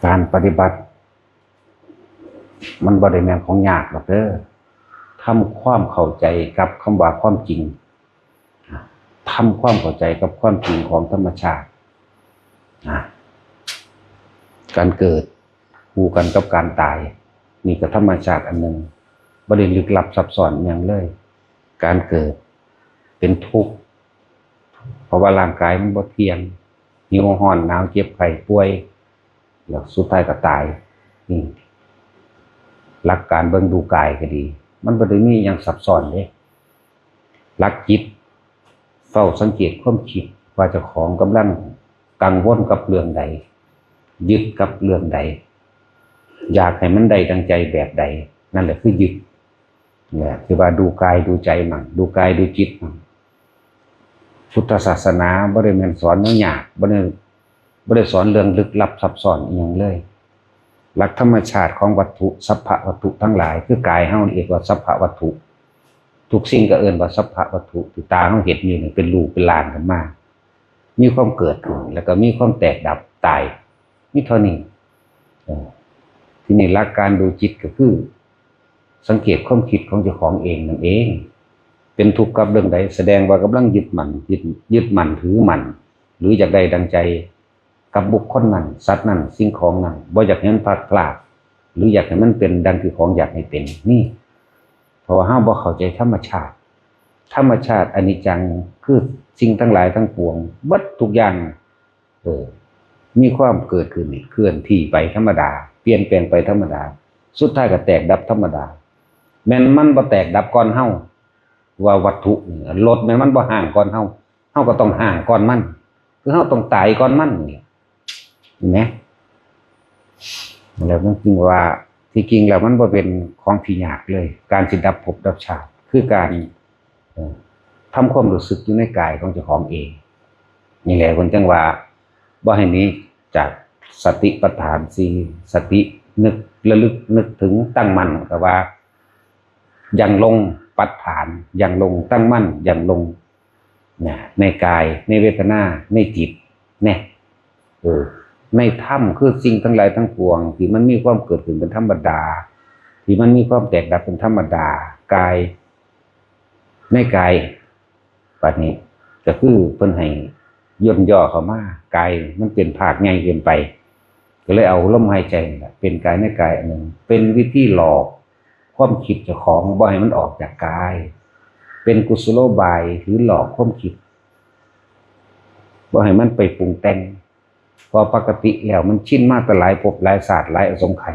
ການປະຕິບັດມັນບໍ່ໄດ້ແມ່ນຂອງຍາກດອກເດີ. ທຳຄວາມເຂົ້າໃຈກັບຄຳວ່າຄວາມຈິງ, ທຳຄວາມເຂົ້າໃຈກັບຄວາມຈິງຂອງທຳມະຊາດ. ການເກີດຄູ່ກັນກັບການຕາຍ, ນີ້ກໍທຳມະຊາດອັນໜຶ່ງ, ບໍ່ໄດ້ລຶກລັບຊັບຊ້ອນຫຍັງເລີຍ. ການເກີດເປັນທຸກ ເພາະວ່າຮ່າງກາຍມັນບໍ່ທ່ຽງ, ຫິວ, ຮ້ອນ, ໜາວ, ເຈັບ, ໄຂ້, ປ່ວຍ ແລ້ວສຸດທ້າຍກໍຕາຍ. ນີ້ຫຼັກການເບິ່ງດູກາຍກໍດີ, ມັນບໍ່ໄດ້ມີຫຍັງຊັບຊ້ອນເດ້. ຫຼັກຈິດ ເຝົ້າສັງເກດຄວາມຄິດວ່າເຈົ້າຂອງກຳລັງກັງວົນກັບເລື່ອງໃດ, ຍຶດກັບເລື່ອງໃດ, ຢາກໃຫ້ມັນໄດ້ດັ່ງໃຈແບບໃດ, ນັ້ນແຫຼະຄືຍຶດ. ແຫຼະ ທີ່ວ່າດູກາຍດູໃຈມັນ, ດູກາຍດູຈິດມັນ. ພຸດທະສາສະໜາບໍ່ໄດ້ແມ່ນສອນແນວຍາກ, ບໍ່ໄດ້ ບໍ່ໄດ້ສອນເລື່ອງລຶກລັບຊັບຊ້ອນອີ່ຫຍັງເລີຍ. ຫຼັກທຳມະຊາດຂອງວັດຖຸ, ສັບພະວັດຖຸທັງຫຼາຍ, ຄືກາຍເຮົາເອີ້ນວ່າສັບພະວັດຖຸ, ທຸກສິ່ງກໍເອີ້ນວ່າສັບພະວັດຖຸ, ທີ່ຕາເຮົາເຫັນຢູ່ນີ້ເປັນຮູບເປັນຮ່າງຂຶ້ນມາ, ມີຄວາມເກີດຂຶ້ນ ແລ້ວກໍມີຄວາມແຕກດັບ, ຕາຍ, ມີເທົ່ານີ້. ເອີ ທີນີ້ຫຼັກການດູຈິດກໍຄື ສັງເກດຄວາມຄິດຂອງເຈົ້າຂອງເອງນັ້ນເອງ. ເປັນທຸກກັບເລື່ອງໃດ? ສະແດງວ່າກຳລັງຍຶດໝັ້ນ, ຍຶດ, ຍຶດໝັ້ນຖືໝັ້ນ ຫຼື ຢາກໄດ້ດັ່ງໃຈກັບບຸກຄົນນັ້ນ, ສັດນັ້ນ, ສິ່ງຂອງນັ້ນ, ບໍ່ຢາກໃຫ້ມັນພາດພລາດ ຫຼື ຢາກໃຫ້ມັນເປັນດັ່ງທີ່ຂອງຢາກໃຫ້ເປັນ. ນີ້ ເພາະວ່າເຮົາບໍ່ເຂົ້າໃຈທຳມະຊາດ. ທຳມະຊາດອະນິດຈັງ ຄືສິ່ງທັງຫຼາຍທັງປວງ, ເບິດທຸກຢ່າງ ເອີ ມີຄວາມເກີດຂຶ້ນ, ເຄື່ອນທີ່ໄປທຳມະດາ, ປ່ຽນແປງໄປທຳມະດາ, ສຸດທ້າຍກໍແຕກດັບທຳມະດາ. ແມ່ນມັນບໍ່ແຕກດັບກ່ອນເຮົາ, ວ່າວັດຖຸນີ້, ລົດແມ່ນມັນບໍ່ຮ້າງກ່ອນເຮົາ, ເຮົາກໍຕ້ອງຮ້າງກ່ອນມັນ, ຄືເຮົາຕ້ອງຕາຍກ່ອນມັນນີ້ ເຫັນໄໝ? ແລ້ວມັນຈຶ່ງວ່າ ທີ່ຈິງແລ້ວມັນບໍ່ເປັນຂອງທີ່ຍາກເລີຍ, ການຊິດັບພົບດັບຊາດ ຄືການ ເອີ ທຳຄວາມຮູ້ສຶກຢູ່ໃນກາຍຂອງເຈົ້າຂອງເອງ. ນີ້ແຫຼະເພິ່ນຈັ່ງວ່າ ບໍ່ໃຫ້ໜີຈາກສະຕິປັດຖານສີ່, ສະຕິ ນຶກ ລະລຶກ, ນຶກເຖິງ, ຕັ້ງໝັ້ນ, ກໍວ່າຢັ້ງລົງ, ປັດຖານ, ຢັ້ງລົງ, ຕັ້ງໝັ້ນ, ຢັ້ງລົງ ນະ ໃນກາຍ, ໃນເວທະນາ, ໃນຈິດ ແນະ ເອີ ໃນທຳ ຄືສິ່ງທັງຫຼາຍທັງປວງທີ່ມັນມີຄວາາມເກີດຂຶ້ນເປັນທຳມະດາ, ທີ່ມັນມີຄວາມແຕກດັບເປັນທຳມະດາ, ກາຍ ໃນກາຍ. ບັດນີ້ກໍຄືເພິ່ນໃຫ້ຍ່ນຍໍ້ເຂົ້າມາ, ກາຍມັນເປັນພາກໃຫຍ່ເກີນໄປ, ກໍເລີຍເອົາລົມຫາຍໃຈນີ້ແຫຼະເປັນກາຍໃນກາຍອັນໜຶ່ງ, ເປັນວິທີຫຼອກຄວາມຄິດເຈົ້າຂອງບໍ່ໃຫ້ມັນອອກຈາກກາຍ, ເປັນກຸສະໂລບາຍ ຫຼື ຫຼອກຄວາມຄິດບໍ່ໃຫ້ມັນໄປປຸງແຕ່ງ. ເພາະປົກກະຕິແລ້ວມັນຊິນມາແຕ່ຫຼາຍພົບຫຼາຍຊາດຫຼາຍອະສົງໄຂ,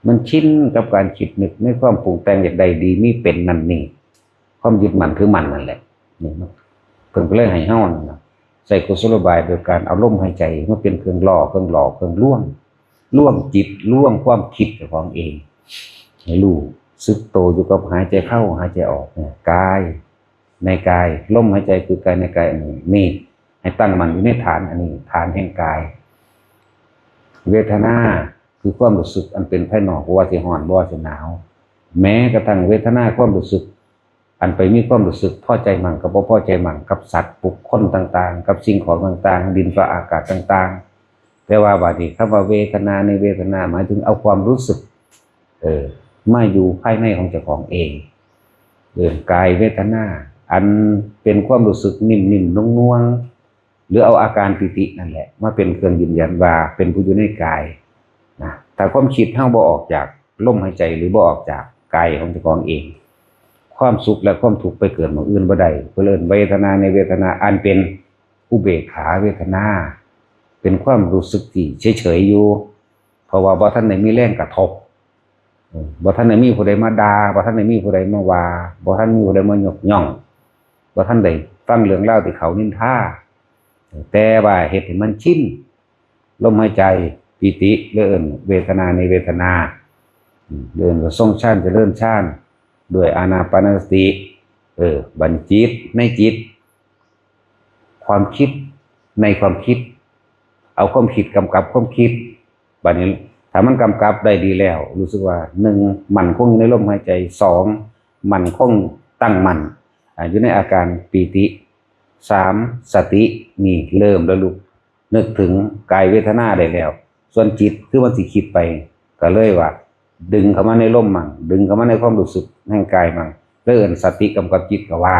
ມັນຊິນກັບການຄິດນຶກໃນຄວາມປຸງແຕ່ງຢາກໄດ້ດີມີເປັນນັ້ນນີ້, ຄວາມຍຶດໝັ້ນຖືໝັ້ນນັ້ນແຫຼະ. ນີ້ເພິ່ນກໍເລີຍໃຫ້ເຮົານັ້ນນະ ໃຊ້ກຸສະໂລບາຍໂດຍການເອົາລົມຫາຍໃຈມາເປັນເຄື່ອງຫຼໍ່, ເຄື່ອງຫຼອກ, ເຄື່ອງລວງ, ລວງຈິດ, ລວງຄວາມຄິດເຈົ້າຂອງເອງ, ໃຫ້ຮູ້ສຶກໂຕຢູ່ກັບຫາຍໃຈເຂົ້າ, ຫາຍໃຈອອກ, ກາຍ ໃນກາຍ, ລົມຫາຍໃຈຄືກາຍໃນກາຍອັນໜຶ່ງນີ້, ໃຫ້ຕັ້ງໝັ້ນຢູ່ໃນຖານອັນນີ້, ຖານແຫ່ງກາຍ. ເວທະນາຄືຄວາມຮູ້ສຶກອັນເປັນພາຍນອກ, ບໍ່ວ່າຊິຮ້ອນ, ບໍ່ວ່າຊິໜາວ, ແມ້ກະທັ່ງເວທະນາຄວາມຮູ້ສຶກ ອັນໄປມີຄວາມຮູ້ສຶກພໍໃຈໝັ້ນກັບບໍ່ພໍໃຈໝັ້ນກັບສັດບຸກຄົນຕ່າງໆ, ກັບສິ່ງຂອງຕ່າງໆ, ດິນຟ້າອາກາດຕ່າງໆ. ແຕ່ວ່າບາດນີ້ຄຳວ່າເວທະນາໃນເວທະນາ ໝາຍເຖິງເອົາຄວາມຮູ້ສຶກ ເອີ ມາຢູ່ພາຍໃນຂອງເຈົ້າຂອງເອງ, ເອີ້ນກາຍເວທະນາ ອັນເປັນຄວາມຮູ້ສຶກນິ້ມໆ ນວງໆ ຫຼືເອົາອາການປີຕິນັ້ນແຫຼະມາເປັນເຄື່ອງຢືນຢັນວ່າເປັນຜູ້ຢູ່ໃນກາຍນະ. ຖ້າຄວາມຄິດເຮົາບໍ່ອອກຈາກລົມຫາຍໃຈ ຫຼືບໍ່ອອກຈາກກາຍຂອງເຈົ້າຂອງເອງ, ຄວາມສຸກ ແລະ ຄວາມທຸກໄປເກີດໝ່ອງອື່ນບໍ່ໄດ້. ເພິ່ນເອີ້ນເວທະນາໃນເວທະນາ ອັນເປັນອຸເບກຂາເວທະນາ, ເປັນຄວາມຮູ້ສຶກທີ່ເສີຍໆຢູ່ ເພາະວ່າບໍ່ທັນໄດ້ມີແຮງກະທົບ, ເອີ ບໍ່ທັນໄດ້ມີຜູ້ໃດມາດ່າ, ບໍ່ທັນໄດ້ມີຜູ້ໃດມາວ່າ, ບໍ່ທັນມີຜູ້ໃດມາຍົກຍ້ອງ, ບໍ່ທັນໄດ້ຟັງເລື່ອງລາວທີ່ເຂົານິນທາ, ແຕ່ວ່າເຮັດໃຫ້ມັນຊິນ ລົມຫາຍໃຈ ປີຕິ ຫຼືເອີ້ນເວທະນາໃນເວທະນາ, ເອີ້ນວ່າຊົງຊານ ຈະເລີນຊານ ດ້ວຍອານາປານະສະຕິ, ເອີ ບັນຈິດ ໃນຈິດ ຄວາມຄິດ ໃນຄວາມຄິດ, ເອົາຄວາມຄິດກຳກັບຄວາມຄິດ. ບາດນີ້ຖ້າມັນກຳກັບໄດ້ດີແລ້ວ ຮູ້ສຶກວ່າ ໜຶ່ງ ໝັ້ນຄົງຢູ່ໃນລົມຫາຍໃຈ, ສອງ ໝັ້ນຄົງຕັ້ງໝັ້ນ ອາ ຢູ່ໃນອາການປີຕິ, ສາມ ສະຕິ ນີ້ເລີ່ມແລ້ວລູກ, ນຶກເຖິງກາຍເວທະນາໄດ້ແລ້ວ, ສ່ວນຈິດຄືມັນຊິຄິດໄປ ກໍເລີຍວ່າດຶງເຂົ້າມາໃນລົມມັ່ງ ດຶງເຂົ້າມາໃນຄວາມຮູ້ສຶກແຫ່ງກາຍມັ່ງ ເລີຍເອີ້ນສະຕິກຳກັບຈິດກໍວ່າ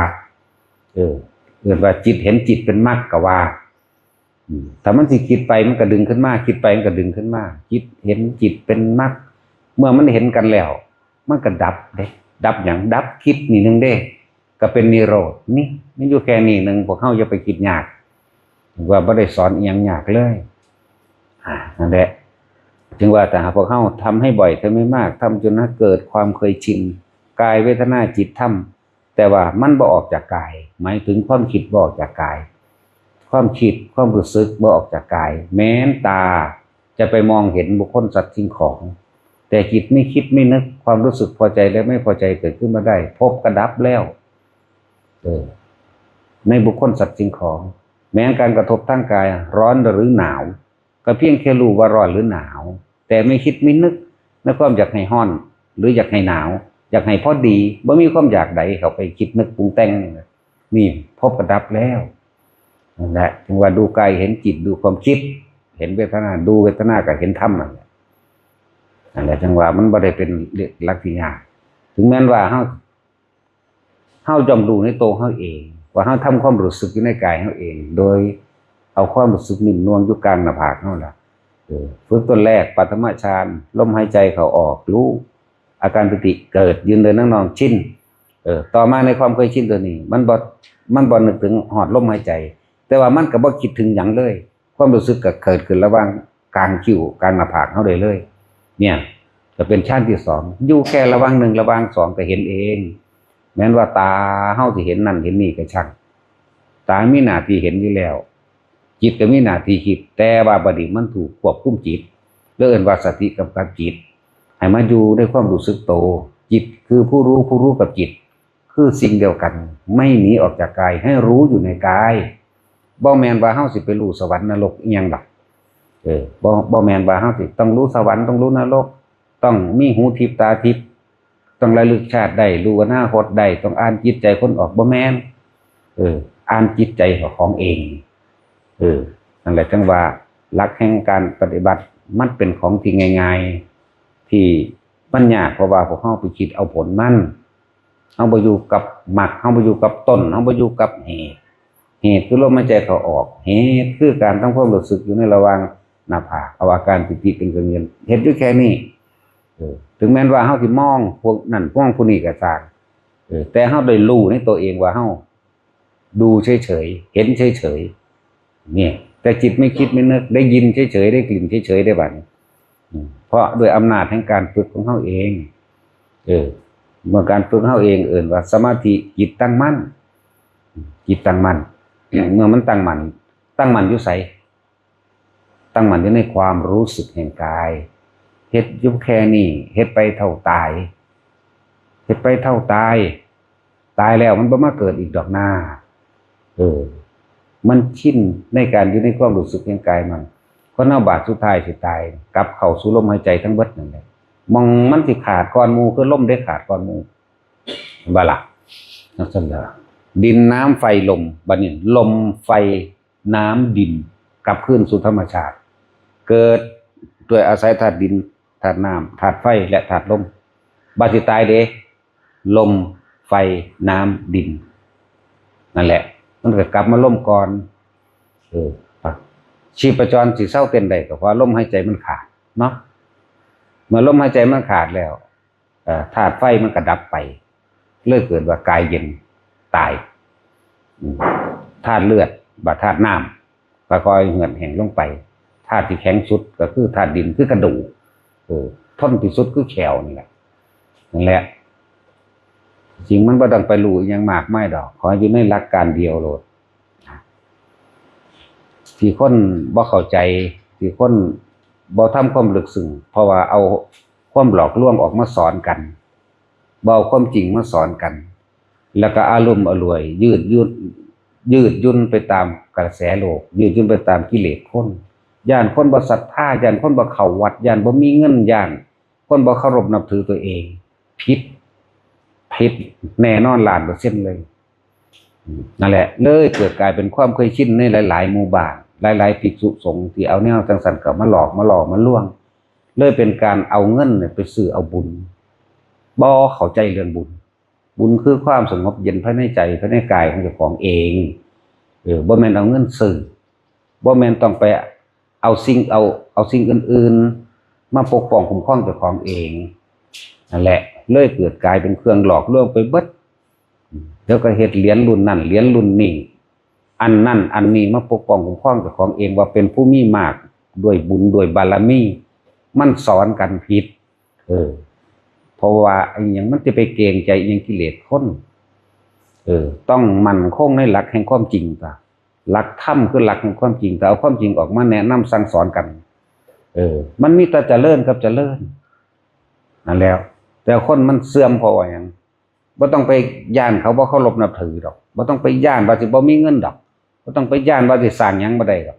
ເອີ ເອີ້ນວ່າຈິດເຫັນຈິດເປັນມັກກໍວ່າ ອືມ ຖ້າມັນຊິຄິດໄປມັນກໍດຶງຂຶ້ນມາ ຄິດໄປມັນກໍດຶງຂຶ້ນມາ ຈິດເຫັນຈິດເປັນມັກ ເມື່ອມັນເຫັນກັນແລ້ວ ມັນກໍດັບເດ້ ດັບຫຍັງ? ດັບຄິດນີ້ໜຶ່ງເດ້ ກໍເປັນນິໂຣດນີ້ ມີຢູ່ແຄ່ນີ້ໜຶ່ງ ພວກເຮົາຢ່າໄປຄິດຍາກ ວ່າບໍ່ໄດ້ສອນອີ່ຫຍັງຍາກເລີຍ ອ່າ ນັ້ນແຫຼະ ຈຶ່ງວ່າຖ້າຫາກພວກເຮົາທຳໃຫ້ບ່ອຍ ທຳໃຫ້ມາກ ທຳຈົນໃຫ້ເກີດຄວາມເຄີຍຊິນ ກາຍ ເວທະນາ ຈິດ ທຳ ແຕ່ວ່າມັນບໍ່ອອກຈາກກາຍ ໝາຍເຖິງຄວາມຄິດບໍ່ອອກຈາກກາຍ ຄວາມຄິດ ຄວາມຮູ້ສຶກບໍ່ອອກຈາກກາຍ ແມ່ນຕາຈະໄປມອງເຫັນບຸກຄົນ ສັດ ສິ່ງຂອງ ແຕ່ຈິດໄມ່ຄິດໄມ່ນຶກ ຄວາມຮູ້ສຶກພໍໃຈ ແລະ ໄມ່ພໍໃຈເກີດຂຶ້ນມາໄດ້ ພົບກໍດັບແລ້ວ ເອີ ໃນບຸກຄົນ ສັດ ສິ່ງຂອງ ແມ້ນການກະທົບທາງກາຍຮ້ອນຫຼືໜາວ ກໍພຽງແຄ່ຮູ້ວ່າຮ້ອນຫຼືໜາວ ແຕ່ໄມ່ຄິດໄມ່ນຶກໃນຄວາມຢາກໃຫ້ຮ້ອນ ຫຼືຢາກໃຫ້ໜາວ ຢາກໃຫ້ພໍດີ ບໍ່ມີຄວາມຢາກໃດເຂົ້າໄປຄິດນຶກປຸງແຕ່ງ ນີ້ພົບກໍດັບແລ້ວ ນັ້ນແຫຼະ ຈຶ່ງວ່າດູກາຍເຫັນຈິດ ດູຄວາມຄິດເຫັນເວທະນາ ດູເວທະນາກໍເຫັນທຳນັ້ນແຫຼະ ນັ້ນແຫຼະ ຈຶ່ງວ່າມັນບໍ່ໄດ້ເປັນຫຼັກທີ່ຍາກ ເຖິງແມ່ນວ່າເຮົາ ເຮົາຍ່ອມຮູ້ໃນໂຕເຮົາເອງ ວ່າເຮົາທຳຄວາມຮູ້ສຶກຢູ່ໃນກາຍເຮົາເອງ ໂດຍເອົາຄວາມຮູ້ສຶກໜິ້ມໜ່ວງຢູ່ກາງໜ້າຜາກເຮົາລະ ເອີ ຝຶກຕົ້ນແລກ ປະຖະມະຊານ ລົມຫາຍໃຈເຂົ້າອອກ ຮູ້ ອາການປີຕິເກີດ ຢືນເດີນນັ່ງນອນ ຊິນ ເອີ ຕໍ່ມາໃນຄວາມເຄີຍຊິນຕົວນີ້ ມັນບໍ່ ມັນບໍ່ນຶກເຖິງຮອດລົມຫາຍໃຈ ແຕ່ວ່າມັນກໍບໍ່ຄິດເຖິງຫຍັງເລີຍ ຄວາມຮູ້ສຶກກໍເກີດຂຶ້ນລະຫວ່າງກາງຄິ້ວ ກາງໜ້າຜາກເຮົາໄດ້ເລີຍ ເນຍ ກໍເປັນຊານທີສອງ ຢູ່ແຄ່ລະຫວ່າງໜຶ່ງ ລະຫວ່າງສອງ ກໍເຫັນເອງ ແມ່ນວ່າຕາເຮົາຊິເຫັນນັ້ນເຫັນນີ້ກໍຊ່າງ ຕາມີໜ້າທີ່ເຫັນຢູ່ແລ້ວ ຈິດກໍມີໜ້າທີ່ຄິດ ແຕ່ວ່າບັດນີ້ມັນຖືກຄວບຄຸມຈິດ ເລີຍເອີ້ນວ່າສະຕິກຳກັບຈິດ ໃຫ້ມາຢູ່ໃນຄວາມຮູ້ສຶກໂຕ ຈິດຄືຜູ້ຮູ້ ຜູ້ຮູ້ກັບຈິດ ຄືສິ່ງດຽວກັນ ໄມ່ໜີອອກຈາກກາຍ ໃຫ້ຮູ້ຢູ່ໃນກາຍ ບໍ່ແມ່ນວ່າເຮົາຊິໄປຮູ້ສະຫວັນນະລົກອີ່ຫຍັງດອກ ເອີ ບໍ່ ບໍ່ແມ່ນວ່າເຮົາຊິຕ້ອງຮູ້ສະຫວັນ ຕ້ອງຮູ້ນະລົກ ຕ້ອງມີຫູທິບຕາທິບ ຕ້ອງລະລຶກຊາດໄດ້ ຮູ້ອະນາຄົດໄດ້ ຕ້ອງອ່ານຈິດໃຈຄົນອອກ ບໍ່ແມ່ນ ເອີ ອ່ານຈິດໃຈຂອງເອງ ເອີ ນັ້ນແຫຼະ ຈັ່ງວ່າຫຼັກແຫ່ງການປະຕິບັດ ມັນເປັນຂອງທີ່ງ່າຍໆ ທີ່ມັນຍາກ ເພາະວ່າພວກເຮົາໄປຄິດເອົາຜົນມັນ ເຮົາບໍ່ຢູ່ກັບມັກ ເຮົາບໍ່ຢູ່ກັບຕົ້ນ ເຮົາບໍ່ຢູ່ກັບເຫດ ເຫດຄືລົມຫາຍໃຈເຂົ້າອອກ ເຫດຄືການທຳຄວາມຮູ້ສຶກຢູ່ໃນລະຫວ່າງໜ້າຜາກ ເອົາອາການປີຕິເປັນເຄື່ອງຢືນ ເຮັດຢູ່ແຄ່ນີ້ ເອີ ເຖິງແມ່ນວ່າເຮົາຊິມອງພວກນັ້ນມອງຜູ້ນີ້ກໍຊ່າງ ເອີ ແຕ່ເຮົາໄດ້ຮູ້ໃນຕົວເອງວ່າເຮົາ ດູເສີຍໆ ເຫັນເສີຍໆ ນີ້ ແຕ່ຈິດໄມ່ຄິດໄມ່ນຶກ ໄດ້ຍິນເສີຍໆ ໄດ້ກິ່ນເສີຍໆ ໄດ້ບັດນີ້ ອືມ ເພາະດ້ວຍອຳນາດແຫ່ງການຝຶກຂອງເຮົາເອງ ເອີ ເມື່ອການຝຶກເຮົາເອງເອີ້ນວ່າສະມາທິ ຈິດຕັ້ງໝັ້ນ ອືມ ຈິດຕັ້ງໝັ້ນ ເມື່ອມັນຕັ້ງໝັ້ນ ຕັ້ງໝັ້ນຢູ່ໃສ? ຕັ້ງໝັ້ນຢູ່ໃນຄວາມຮູ້ສຶກແຫ່ງກາຍ ເຮັດຢູ່ແຄ່ນີ້ ເຮັດໄປເທົ່າຕາຍ ເຮັດໄປເທົ່າຕາຍ ຕາຍແລ້ວມັນບໍ່ມາເກີດອີກດອກນາ ເອີ ມັນຊິນໃນການຢູ່ໃນຄວາມຮູ້ສຶກແຫ່ງກາຍມັນ ຄົນເຮົາບາດສຸດທ້າຍຊິຕາຍ ກັບເຂົ້າສູ່ລົມຫາຍໃຈທັງເບິດນັ້ນແຫຼະ ໝ່ອງມັນຊິຂາດກ່ອນໝູ່ ຄືລົມເດ້ຂາດກ່ອນໝູ່ ເຫັນບໍ່ລະ? ຈັ່ງຊັ້ນລະ ດິນ ນ້ຳ ໄຟ ລົມ ບັດນີ້ລົມ ໄຟ ນ້ຳ ດິນ ກັບຄືນສູ່ທຳມະຊາດ ເກີດດ້ວຍອາໄສທາດດິນ ທາດນ້ຳ ທາດໄຟ ແລະ ທາດລົມ ບາດຊິຕາຍເດ ລົມ ໄຟ ນ້ຳ ດິນ ນັ້ນແຫຼະ ມັນກໍກັບມາລົມກ່ອນ ເອີ ຊີບພະຈອນຊິເຊົາເຕັ້ນໄດ້ ກໍເພາະລົມຫາຍໃຈມັນຂາດເນາະ ເມື່ອລົມຫາຍໃຈມັນຂາດແລ້ວ ເອີ ທາດໄຟມັນກໍດັບໄປ ເລີຍເກີດວ່າກາຍເຢັນຕາຍ ອືມ ທາດເລືອດ ບາດທາດນ້ຳ ກໍຄ່ອຍເຫືອດແຫ້ງລົງໄປ ທາດທີ່ແຂງສຸດກໍຄືທາດດິນ ຄືກະດູກ ເອີ ທົນທີ່ສຸດຄືແຂ້ວນີ້ແຫຼະ ນັ້ນແຫຼະ ຈິງມັນບໍ່ຕ້ອງໄປຮູ້ອີ່ຫຍັງມາກມາຍດອກ ຂໍໃຫ້ຢູ່ໃນຫຼັກການດຽວໂລດ ທີ່ຄົນບໍ່ເຂົ້າໃຈ ທີ່ຄົນບໍ່ທຳຄວາມເລິກເຊິ່ງ ເພາະວ່າເອົາຄວາມຫຼອກລວງອອກມາສອນກັນ ບໍ່ເອົາຄວາມຈິງມາສອນກັນ ແລ້ວກໍອາລົມອະລວຍ ຍືດຢຸ່ນ ຍືດຫຍຸ້ນໄປຕາມກະແສໂລກ ຍືດຫຍຸ້ນໄປຕາມກິເລດຄົນ ຢ້ານຄົນບໍ່ສັດທາ ຢ້ານຄົນບໍ່ເຂົ້າວັດ ຢ້ານບໍ່ມີເງິນ ຢ້ານຄົນບໍ່ເຄົາລົບນັບຖືຕົວເອງ ຜິດ ຜິດແນ່ນອນລ້ານເປີເຊັນເລີຍ ນັ້ນແຫຼະ ເລີຍເກີດກາຍເປັນຄວາມເຄີຍຊິນໃນຫຼາຍໆໝູ່ບ້ານ ຫຼາຍໆ ພິກສຸສົງທີ່ເອົາແນວຈັ່ງຊັ້ນກໍມາຫຼອກມາຫຼໍ່ມາລວງ ເລີຍເປັນການເອົາເງິນນີ້ໄປຊື້ເອົາບຸນ ບໍ່ເຂົ້າໃຈເລື່ອງບຸນ. ບຸນຄືຄວາມສະຫງົບເຢັນພາຍໃນໃຈ ພາຍໃນກາຍຂອງເຈົ້າຂອງເອງ. ເອີ ບໍ່ແມ່ນເອົາເງິນຊື້ ບໍ່ແມ່ນຕ້ອງໄປເອົາສິ່ງ ເອົາ ເອົາສິ່ງອື່ນໆ ມາປົກປ້ອງຄຸ້ມຄອງເຈົ້າຂອງເອງ. ນັ້ນແຫຼະ ເລີຍເກີດກາຍເປັນເຄື່ອງຫຼອກລວງໄປເບິດ. ແລ້ວກໍເຮັດຫຼຽນລຸ້ນນັ້ນຫຼຽນລຸ້ນນີ້ ອັນນັ້ນອັນນີ້ມາປົກປ້ອງຄຸ້ມຄອງເຈົ້າຂອງເອງ ວ່າເປັນຜູ້ມີມາກດ້ວຍບຸນດ້ວຍບາລະມີ. ມັນສອນກັນຜິດ. ເອີ ເພາະວ່າອີ່ຫຍັງ ມັນຈະໄປເກງໃຈອີ່ຫຍັງກິເລດຄົນ? ເອີ ຕ້ອງໝັ້ນຄົງໃນຫຼັກແຫ່ງຄວາມຈິງຕາ ຫຼັກທຳຄືຫຼັກແຫ່ງຄວາມຈິງ ຖ້າເອົາຄວາມຈິງອອກມາແນະນຳສັ່ງສອນກັນ ເອີ ມັນມີແຕ່ຈະເລີນກັບຈະເລີນນັ້ນແຫຼະ. ແຕ່ຄົນມັນເສື່ອມເພາະວ່າຫຍັງ? ບໍ່ຕ້ອງໄປຢ້ານເຂົາບໍ່ເຄົາລົບນັບຖືດອກ ບໍ່ຕ້ອງໄປຢ້ານວ່າຊິບໍ່ມີເງິນດອກ ບໍ່ຕ້ອງໄປຢ້ານວ່າຊິສ້າງຫຍັງບໍ່ໄດ້ດອກ.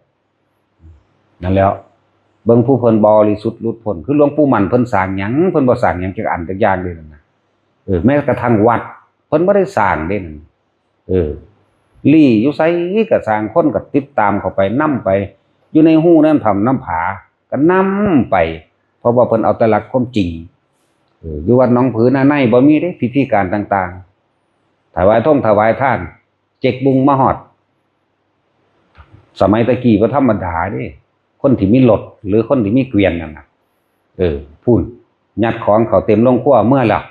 ນັ້ນແຫຼະ ເບິ່ງຜູ້ເພິ່ນບໍລິສຸດຫຼຸດພົ້ນ ຄືຫຼວງປູ່ໝັ້ນ ເພິ່ນສ້າງຫຍັງ? ເພິ່ນບໍ່ສ້າງຫຍັງຈັກອັນຈັກຢ່າງເດ້ນັ້ນນະ. ເອີ ແມ້ກະທັ່ງວັດເພິ່ນບໍ່ໄດ້ສ້າງເດ້ນັ້ນ. ເອີ ລີ້ຢູ່ໃສກະຊ່າງ ຄົນກະຕິດຕາມເຂົ້າໄປ ນຳໄປ ຢູ່ໃນຮູນ້ຳຖ້ຳນ້ຳຜາກະນຳໄປ ເພາະວ່າເພິ່ນເອົາແຕ່ຫຼັກຄວາມຈິງ. ເອີ ຢູ່ວັດໜອງຜືນາໃນບໍ່ມີເດ້ພິທີການຕ່າງໆ ຖວາຍທົງຖວາຍທານ ເຈັກບຸງມາຮອດ. ສະໄໝແຕ່ກີ້ບໍ່ທຳມະດາເດ້ ຄົນທີ່ມີລົດ ຫຼື ຄົນທີ່ມີກວຽນນັ້ນນະ ເອີ ພຸ້ນ ຍັດຂອງເຂົ້າເຕັມໂລງຄົວເມືອແລ້ວ.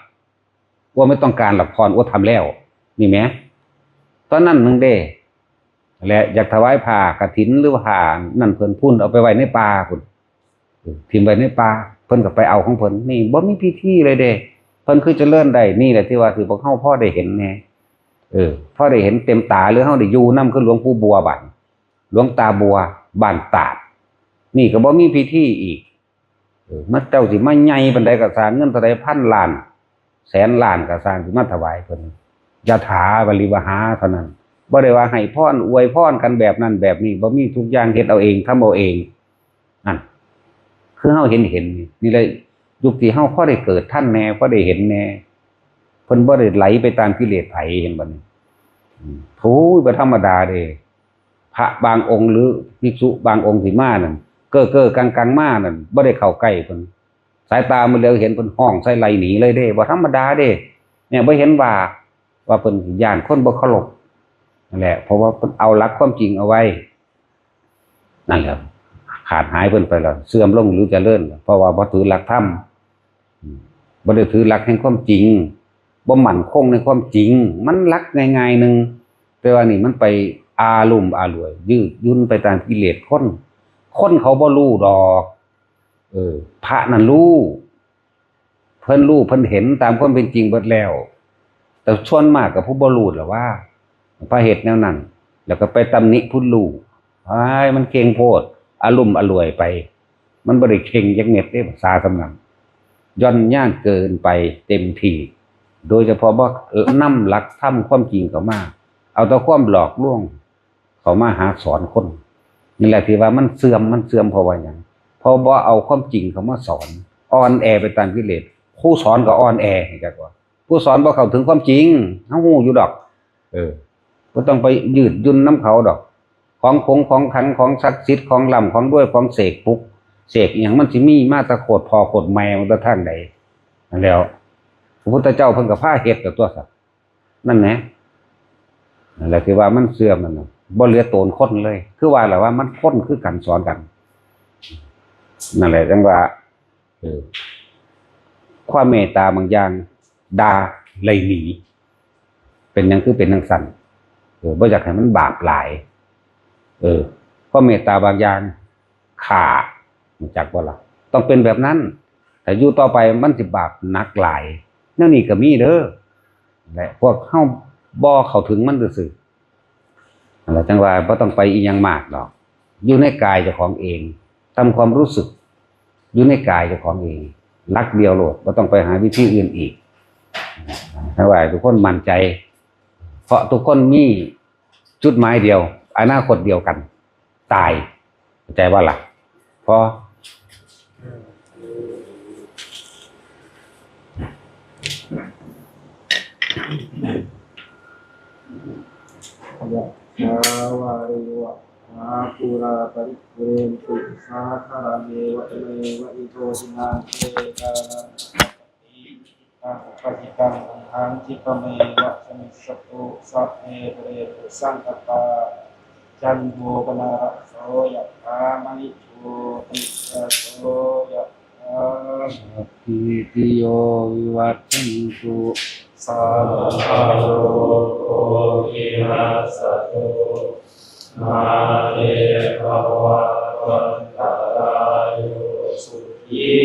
ອັວໄມ່ຕ້ອງການລະ ພອນ ອັວທຳແລ້ວ ນີ້ແໝ ຕອນນັ້ນໜຶ່ງເດ້. ແລະ ຢາກຖວາຍຜ້າກະຖິນ ຫຼື ຜ້ານັ້ນເພິ່ນ ພຸ້ນ ເອົາໄປໄວ້ໃນປ່າພຸ້ນ ເອີ ຖິ້ມໄວ້ໃນປ່າ ເພິ່ນກໍໄປເອົາຂອງເພິ່ນ. ນີ້ບໍ່ມີພິທີເລີຍເດ້ ເພິ່ນຄືຈະເລີນໄດ້. ນີ້ແຫຼະທີ່ວ່າ ທີ່ພວກເຮົາພໍໄດ້ເຫັນແດ່ ເອີ ພໍໄດ້ເຫັນເຕັມຕາ ຫຼື ເຮົາໄດ້ຢູ່ນຳ ຄືຫຼວງປູ່ບົວ ບ້ານ ຫຼວງຕາບົວ ບ້ານຕາດ ນີ້ກໍບໍ່ມີພິທີອີກ. ເອີ ມາ ເຈົ້າຊິມາໃຫຍ່ປານໃດກໍຊ່າງ ເງິນເທົ່າໃດ ພັນລ້ານ ແສນລ້ານກໍຊ່າງ ຊິມາຖວາຍເພິ່ນ ຍະຖາວາລິວະຫາເທົ່ານັ້ນ. ບໍ່ໄດ້ວ່າໃຫ້ພອນ ອວຍພອນກັນແບບນັ້ນແບບນີ້ ບໍ່ມີ. ທຸກຢ່າງເຮັດເອົາເອງ ທຳເອົາເອງ. ນັ້ນ ຄືເຮົາເຫັນໆ ນີ້ແຫຼະ ຍຸກທີ່ເຮົາພໍໄດ້ເກີດທັນແດ່ ພໍໄດ້ເຫັນແດ່ ເພິ່ນບໍ່ໄດ້ໄຫຼໄປຕາມກິເລດໃຜ ເຫັນບໍ່ນີ້? ໂອ້ຍ ບໍ່ທຳມະດາເດ້. ພະບາງອົງ ຫຼື ພິກສຸບາງອົງທີ່ມານັ້ນ ເກີ້ໆ ກັງໆ ມານັ້ນ ບໍ່ໄດ້ເຂົ້າໃກ້ເພິ່ນ ສາຍຕາມາເຫຼືອເຫັນ ເພິ່ນຮ້ອງໃສ່ໄລ່ໜີເລີຍເດ້. ບໍ່ທຳມະດາເດ້ ແມ່ນບໍ່ເຫັນວ່າ ວ່າເພິ່ນຢ້ານຄົນບໍ່ເຄົາລົບນັ້ນແຫຼະ ເພາະວ່າເພິ່ນເອົາຫຼັກຄວາມຈິງເອົາໄວ້. ນັ້ນແຫຼະ ຂາດຫາຍເພິ່ນໄປແລ້ວ ເສື່ອມລົງ ຫຼື ຈະເລີນ ເພາະວ່າບໍ່ຖືຫຼັກທຳ ອືມ ບໍ່ໄດ້ຖືຫຼັກແຫ່ງຄວາມຈິງ ບໍ່ໝັ້ນຄົງໃນຄວາມຈິງ. ມັນຫຼັກງ່າຍໆໜຶ່ງ ແຕ່ວ່ານີ້ມັນໄປອາລຸ່ມອາຫຼວຍ ຍືດຫຍຸ້ນໄປຕາມກິເລດຄົນ. ຄົນເຂົາບໍ່ຮູ້ດອກ ເອີ ພະນັ້ນຮູ້ ເພິ່ນຮູ້ເພິ່ນເຫັນຕາມຄວາມເປັນຈິງເບິດແລ້ວ ແຕ່ສ່ວນມາກກໍຜູ້ບໍ່ຮູ້ລະວ່າ ພະເຮັດແນວນັ້ນ ແລ້ວກໍໄປຕຳໜິຜູ້ຮູ້ ອ້າຍ ມັນເຄັ່ງໂພດ ອາລຸ່ມອາຫຼວຍໄປ. ມັນບໍ່ໄດ້ເຄັ່ງຈັກເມັດເດ້ ພາສາສ່ຳນັ້ນ ຢ່ອນຍານເກີນໄປເຕັມທີ່. ໂດຍສະເພາະບໍ່ນຳຫຼັກທຳຄວາມຈິງເຂົ້າມາ ເອົາແຕ່ຄວາມຫຼອກລວງ ເຂົ້າມາຫາສອນຄົນ. ນີ້ແຫຼະທີ່ວ່າມັນເສື່ອມ ມັນເສື່ອມເພາະວ່າຫຍັງ? ເພາະບໍ່ເອົາຄວາມຈິງເຂົ້າມາສອນ ອ່ອນແອໄປຕາມກິເລດ. ຄູສອນກໍອ່ອນແອ ຮູ້ຈັກບໍ່? ຜູ້ສອນບໍ່ເຂົ້າເຖິງຄວາມຈິງ ເຮົາຮູ້ຢູ່ດອກ. ເອີ ບໍ່ຕ້ອງໄປຍືດຫຍຸ້ນນຳເຂົາດອກ. ຂອງຂົງຂອງຂັງ ຂອງສັກສິດ ຂອງລ້ຳຂອງລວຍ ຂອງເສກປຸກເສກອີ່ຫຍັງ ມັນຊິມີມາແຕ່ໂຄດພໍ່ໂຄດແມ່ມັນແຕ່ທາງໃດ? ນັ້ນແຫຼ້ວ ພະພຸດທະເຈົ້າເພິ່ນກໍພາເຮັດແລ້ວຕົວະຊັ້ນ. ນັ້ນແຫຼະ ນັ້ນແຫຼະທີ່ວ່າມັນເສື່ອມນັ້ນນະ ບໍ່ເຫຼືອໂຕນຄົນເລີຍ. ຄືວ່າແຫຼະວ່າມັນຄົນຄືກັນ ສອນກັນ. ນັ້ນແຫຼະຈັ່ງວ່າ ເອີ ຄວາມເມດຕາບາງຢ່າງດ່າໄລ່ໜີ. ເປັນຫຍັງຄືເປັນຈັ່ງຊັ້ນ? ເອີ ບໍ່ຢາກໃຫ້ມັນບາບຫຼາຍ. ເອີ ຄວາມເມດຕາບາງຢ່າງຂ້າ ຮູ້ຈັກບໍ່ລະ? ຕ້ອງເປັນແບບນັ້ນ. ຖ້າຢູ່ຕໍ່ໄປມັນຊິບາບໜັກຫຼາຍ. ແນວນີ້ກໍມີເດີ ແລະ ພວກເຮົາບໍ່ເຂົ້າເຖິງມັນຊື່ໆ. ນັ້ນລະ ຈັ່ງວ່າບໍ່ຕ້ອງໄປອີ່ຫຍັງມາກດອກ ຢູ່ໃນກາຍເຈົ້າຂອງເອງ ຕາມຄວາມຮູ້ສຶກ ຢູ່ໃນກາຍເຈົ້າຂອງເອງ ຫຼັກດຽວໂລດ ບໍ່ຕ້ອງໄປຫາວິທີອື່ນອີກ. ໃຫ້ວ່າທຸກຄົນໝັ້ນໃຈ ເພາະທຸກຄົນມີຈຸດໝາຍດຽວ ອະນາຄົດດຽວກັນ ຕາຍ. ເຂົ້າໃຈບໍ່ລະ? ພໍ. ຍະຖາວາລິວະ ມະ ປູຣາ ປະລິ ປູເຣນຕຸ ສາຄະລັງ ເອວະ ເມວະ ອິໂຕ ທິນນາງ ເປຕານັງ ອັປปະຕິ ອິ ທິ ຕັງ ອຸປະ ຕິ ตัง ตุ สัพเพ ปุเรนตุ สังกปปา จันโท ปนารโส ยะถา มะณิ โชติ ระโส ยะถา สัพพีติโย วิวัชชันตุ สัพพะโรโค วินัสสะตุ มาเต ภะวัตวัน